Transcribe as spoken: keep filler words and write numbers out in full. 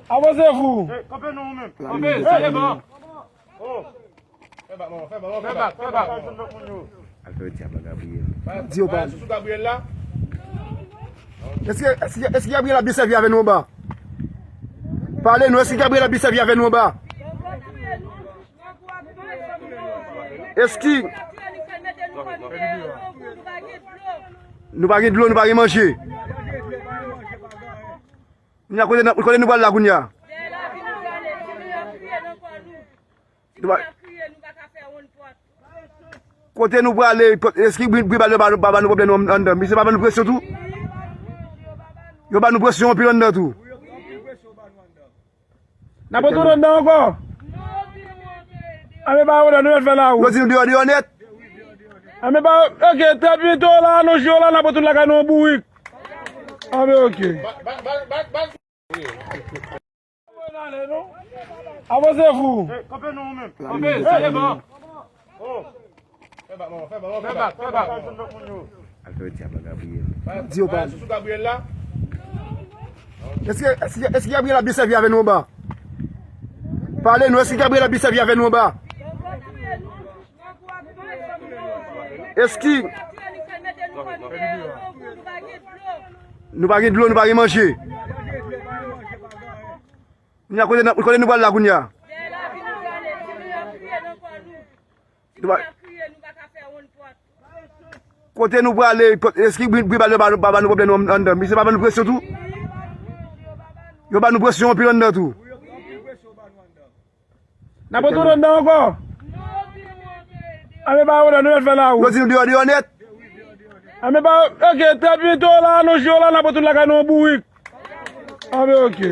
Avanse fou. Kanpe non ou menm. Kanpe, sere ban. Oh. Fè bak, manman, fè bak, fè bak, fè bak. Al fè yon ti a ba Gabriel. Di yo pa. Sou Gabriel la. Èske, èske, èske Gabriel ap byen sèvi avè nou anba? Pale nou, èske Gabriel ap byen sèvi avè nou anba? Èske nou pa gen dlo, nou pa gen manje? Kounye a, kote n ap, kote nou pral la kounye a? Nou pa, kote nou prale, èske bri, bri bal yo pa, pa ba nou pwoblèm anndan? Misye pa ba nou presyon tou? Yo ba nou presyon anpil anndan tou. N ap retounen anndan ankò. Anben ba yo la, nou mèt fè lawou. Yo di nou deyò, deyò nèt. Anben ba, oke, trant minit yo la, nou jwe yo la, n ap retounen lakay nou an bourik. Anben oke. Avanse fou. Kanpe non ou menm. Kanpe, sere ban. Oh. Fè bak, manman, fè bak, fè bak, fè bak. Al fè yon ti a ba Gabriel. Di yo pa. Sou Gabriel la. Èske, èske, èske Gabriel ap byen sèvi avè nou anba? Pale nou, èske Gabriel ap byen sèvi avè nou anba? Èske nou pa gen dlo, nou pa gen manje? Kounye a, kote n ap, kote nou pral la kounye a? Nou pa, kote nou prale, èske bri, bri bal yo pa, pa ba nou pwoblèm anndan? Misye pa ba nou presyon tou? Yo ba nou presyon anpil anndan tou. N ap retounen anndan ankò. Anben ba yo la, nou mèt fè lawou. Yo di nou deyò, deyò nèt. Anben ba, oke, trant minit yo la, nou jwe yo la, n ap retounen lakay nou an bourik. Anben oke.